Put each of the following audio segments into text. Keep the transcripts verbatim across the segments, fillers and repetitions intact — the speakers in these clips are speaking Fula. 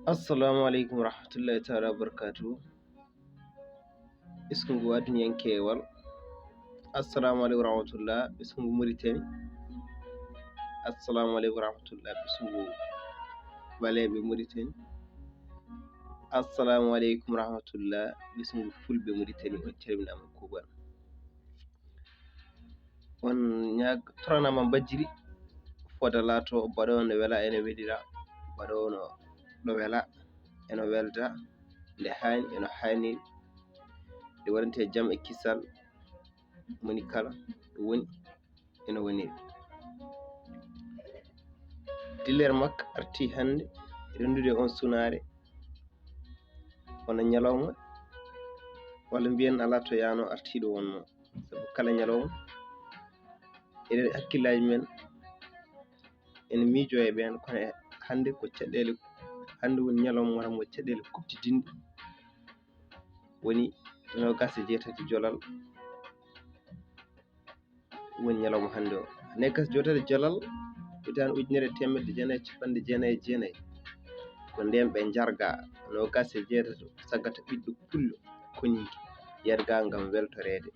Assalamu aleykum wa rahmatullahi taala wa barakatuhu. Ɓesngu aduniyankeewal. Assalamu aleykum wa rahmatullah, ɓesngu Muritani. Assalamu aleykum wa rahmatullah, ɓesngu ɓaleeɓe Muritani. Assalamu aleykum wa rahmatullah, ɓesngu fulɓe Muritani. On calminaama kuuɓal. On ñaag-, toranaama mbajjiri, fota laato baɗoowo no wela ene welira, baɗoowo no ɗo wela eno welda, nde haani eno haaniri, nde waɗantee jam e kisal, moni kala ɗo woni eno woniri. Dillere makko arti hannde renndude on sunaare, wona ñalawma, walla mbiyen alaa to yaano artiiɗo wonno. Sabu kala ñalawma, eɗen hakkillaaji men ene miijo e ɓeen, kono e hannde ko caɗeele, hannde woni ñalawma wonamo caɗeele kuɓtidinɗe, woni noogas e jeetati jolal, woni ñalawma hannde o. Noogas e jeetati jolal, hitaande ujunere e teemedde jeenayi e capanɗe jeenayi e jeenayi, ko ndeen ɓe njarga noogas e jeetati saggata ɓiɗɗo pullo koninke yarga ngam weltoreede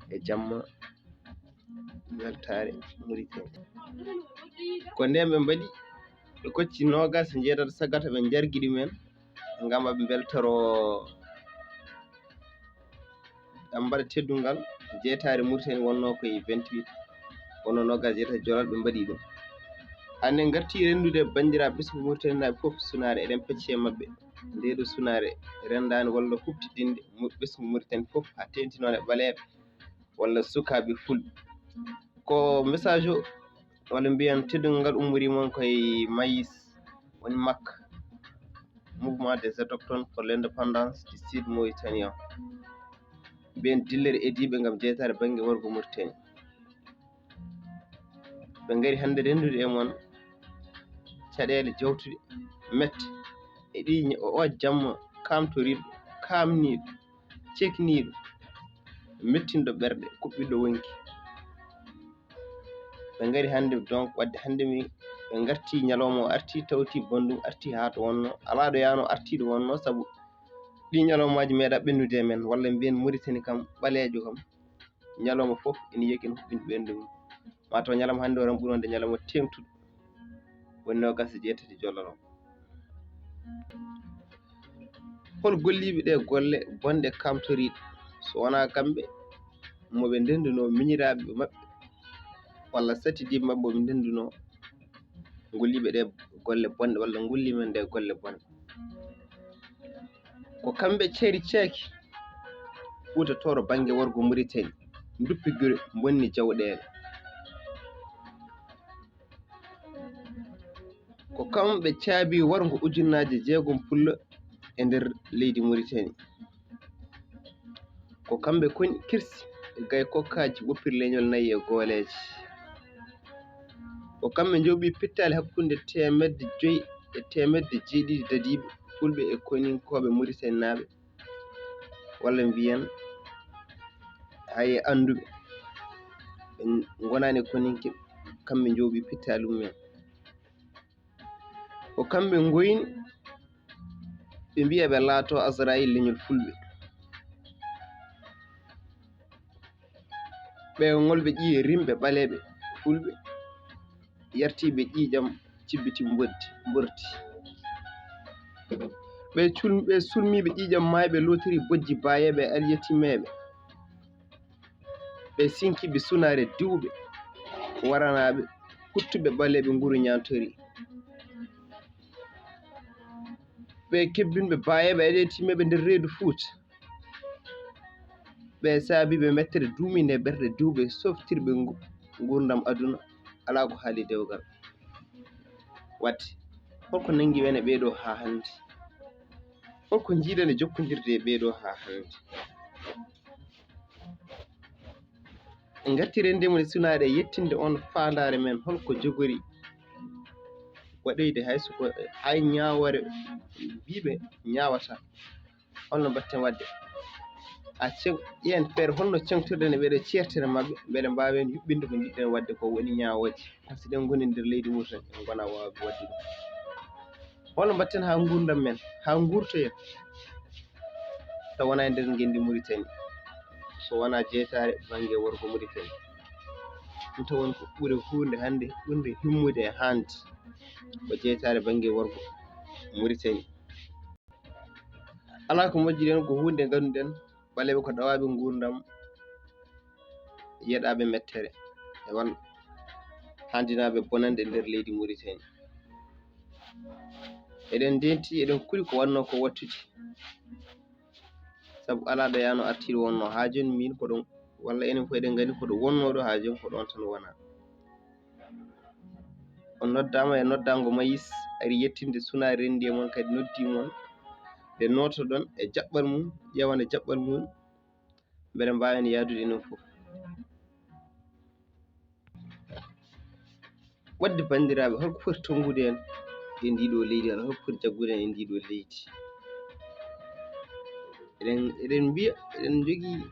e jamma weltaare Muritani. Ko ndeen ɓe mbaɗi, ɓe kocci noogas e jeetati saggata ɓe njargi ɗumen ngam ɓe mbeltoroo, ɓe mbaɗa teddungal. Jeetaare Muritani wonnoo ko e vingt-huit, wonnoo noogas e jeetati jolal ɓe mbaɗi ɗum. Hannde ngarti renndude banndiraaɓe ɓesngu Muritaninaaɓe fof sunaare, eɗen pecci e maɓɓe. Ndee ɗoo sunaare renndaani walla huɓtidinde mu-, ɓesngu Muritani fof, haa teeŋti noon e ɓaleeɓe walla sukaaɓe fulɓe. Ko message o, walla mbiyen teddungal ngal ummorii mon ko e MAIS, woni MAK, Mouvement des Autochtones pour l'Indépendance du Sud Mauritanie. Ɓeen dillere ediiɓe ngam jeytaare bannge worgo Muritani. Ɓe ngari hannde renndude e mon caɗeele jawtuɗe, mette, e ɗi ñ-, o, o jamma kaamtoriiɗo, kaamniiɗo, cekniiɗo, mettinɗo ɓerɗe, kuɓɓiɗo wonki. Ɓe ngari hannde, donc, waɗde hannde mi, ɓe ngarti ñalawma o arti, tawti banndum arti haa to wonno, alaa ɗo yaano arti ɗo wonno, sabu ɗi ñalawmaaji meeɗa ɓennude e men, walla mbiyen Muritani kam, ɓaleejo kam, ñalawma fof ene yiya ken huɓɓin ɓendu mum. Maa taw ñalawma hannde o tan ɓuri wonde ñalawma teeŋtuɗo, woni noogas e jeetati jolal o. Hol golliiɓe ɗee golle bonɗe kaamtoriiɗe? So wonaa kamɓe, mo ɓe ndenndunoo, miñiraaɓe maɓɓe, walla satidiiɓe maɓɓe, mo ɓe ndenndunoo, golliiɓe ɗee golle bonɗe, walla ngolli men ɗee golle bonɗe. Ko kamɓe cari caaki Fuuta Tooro bannge worgo Muritani, nduppi gure, mbonni jawɗeele. Ko kamɓe caabi warngo ujunnaaje jeegom pullo e nder leydi Muritani. Ko kamɓe koni kirsi e gaykokkaaji woppiri leñol nayi e gooleeje. Ko kamɓe njooɓi pittaali hakkunde teemedde joyi e teemedde jeeɗiɗi dadiiɓe fulɓe e koninkooɓe Muritaninaaɓe, walla mbiyen hay e annduɓe, ɓe ngonaani koninke, kamɓe njooɓi pittaali mumen. Ko kamɓe ngoyni ɓe mbiya ɓe laato Azrayil leñol fulɓe. Ɓe ngol ɓe ƴiye rimɓe ɓaleeɓe fulɓe, yartiiɓe ƴiiƴam cibbiti mbotti, mborti. Ɓe cul-, ɓe sulmiiɓe ƴiiƴam maayɓe lootiri bojji baayeeɓe e alyatimeeɓe. Ɓe sinkiiɓe sunaare diwɓe, waranaaɓe, huttuɓe ɓaleeɓe nguru ñaantori. Ɓe kebbinɓe baayeeɓe e alyatimeeɓe nder reedu Fuuta. Ɓe saabiiɓe mettere duumiinde e ɓerɗe diwɓe softirɓe ngu-, nguurndam aduna, alaa ko haali dewgal. Waɗde, holko nanngi ɓeen e ɓee ɗoo haa hannde? Holko njiiɗen e jokkondirde e ɓee ɗoo haa hannde? Ngartiren ndemri sunaaɗe e yettinde on faandaare men, holko jogori waɗoyde hay so ko hay ñaawoore mbiiɓe ñaawata? Holno mbaɗten waɗde? A ceŋ-, ƴeen feere holno ceŋtirɗen e ɓee ɗoo ceertere maɓɓe, mbele mbaawen yuɓɓinde ko njiɗɗen waɗde ko woni ñaawooje. Par ce que eɗen ngoni nder leydi Mauritanie, en ngonaa waawde waɗde ɗum. Hol no mbaɗten haa nguurndam men, haa nguurtoyen, taw wonaa e nder ngenndi Muritani, so wonaa jeytaare bannge worgo Muritani? Ɗum taw woni ko ɓuri huunde hannde ɓurde himmude e haande, ko jeytaare bannge worgo Muritani. Alaa ko moƴƴi ɗen, ko huunde ngannduɗen, ɓaleeɓe ko ɗowaaɓe nguurndam, yeɗaaɓe mettere, e won hanndinaaɓe bonannde nder leydi Muritani. Eɗen ndenti, eɗen kuli ko wannoo ko wattude. Sabu alaa ɗo yaano artiiɗo wonnoo haa jooni, min ko ɗon, walla enen fof eɗen nganndi ko ɗo wonnoo ɗo haa jooni, ko ɗon tan wonaa. On noddaama e noddaango Mayis, ari yettinde sunaare renndi e mon, kadi noddi mon, nde nootoɗon e jaɓɓal mum, ƴeewane jaɓɓal mum, mbele mbaawen yahdude enen fof. Waɗde banndiraaɓe, holko foti tonngude en e ndii ɗoo leydi, walla holko foti jaggude en e ndii ɗoo leydi? Eɗen, eɗen mbiya, eɗen njogii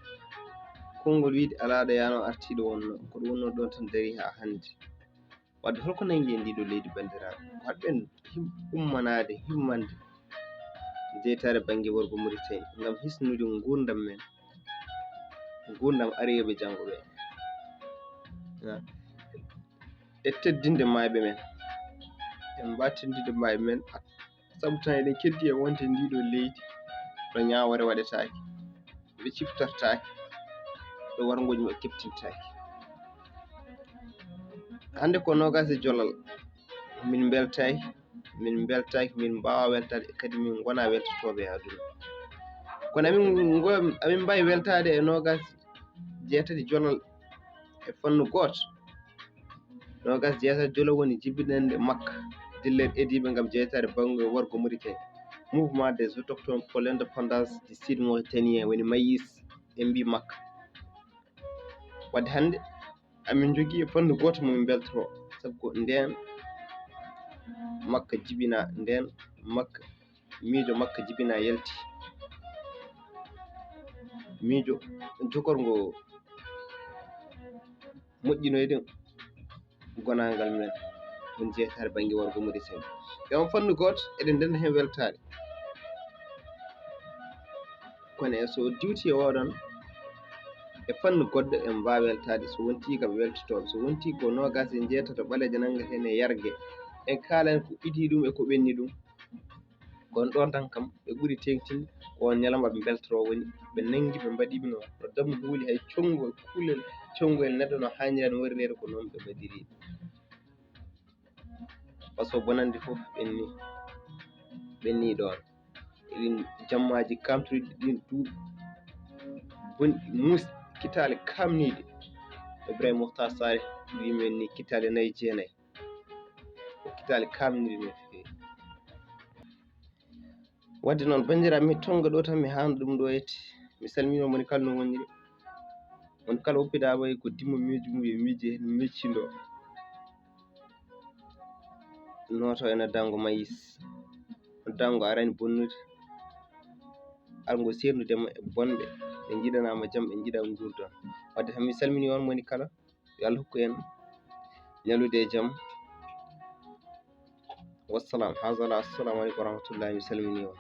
konngol wiyde alaa ɗo yaano artiiɗo wonnoo, ko ɗum wonnoo ɗon tan darii haa hannde. Wadde holko nangi en ndii ɗoo leydi, banndiraaɓe? Ko haɗi en him-, ummanaade, himmande jeytaare bannge worgo Muritani ngam hisnude nguurndam men, nguurndam ariyooɓe janngo ɓe, e teddinde maayɓe men, en mbaattindinde maayɓe men, sabu tan eɗen keddi e wonde ndii ɗoo leydi ɗo ñaawoore waɗetaake, ɓe ciftortaake, ɗo warngooji maɓɓe keptintaake. Hannde ko noogaas e jolal, min mbeltaaki, min mbeltaaki, min mbaawaa weltaade, kadi min ngonaa weltotooɓe e aduna. Kono amin ngo-, amin mbaawi weltaade e noogaas jeetati jolal e fannu gooto. Noogaas jeetati jolal woni jibinannde Makka, dilleede ediiɓe ngam jeytaare bannge worgo Muritani. Mouvement des autochtones pour l'indépendance du Sud Mauritanien, woni Mayis, en mbii Makka. Wadde hannde amin njogii e fannu gooto mo min mbeltoroo, sabu ko ndeen Makka jibinaa, ndeen Makka, miijo Makka jibinaa, yalti. Miijo jogorngo moƴƴinoyde gonaangal men, woni jeytaare bannge worgo Muritani. E on fannu gooto, eɗen ndenna heen weltaade. Kono e so diwti e oɗon, e fannu goɗɗo, en mbaawa weltaade. So wontii kam weltotooɓe, so wontii ko noogaas e jeetato ɓaleejo nanngaten e yarge, en kaalani ko idii ɗum e ko ɓenni ɗum. Kono ɗoon tan kam, ɓe ɓuri teeŋtinde, ko on ñalawma ɓe mbeltoroo woni, ɓe nanngi, ɓe mbaɗi ɓe no, no dammu huuli, hay conngoyel, kuulel, conngoyel neɗɗo no haanirani warireede, ko noon ɓe mbaɗiri. Par ce que bonannde fof ɓenni, ɓenni ɗoon. Eɗin jammaaji kaamtiriɗi ɗin duuɓi bonɗi, muus, kitaale kaamniiɗe. Ibrahima Mouhtar Sarr wii men ni kitaale nayi jeenayi. Ko kitaale kaamniiɗe no feewi. Wadde noon, banndiraaɓe, mi tonnga ɗo tan, mi haana ɗum ɗo yette. Mi salmino moni kala no woniri. Won kala woppidaama e ko dimmo miijo mum e miije heen miccindoo. Nooto e noddaango Mayis. Noddaango arani bonnude. Arngo seerndude ma e bonɓe. Ɓe njiɗanaama jam, ɓe njiɗa nguurndam. Wadde tan mi salmini on moni kala. Yo Allah hokku en ñalude e jam. Wassalam. Haza la, assalamu aleykum wa rahmatullahi. Mi salmini on.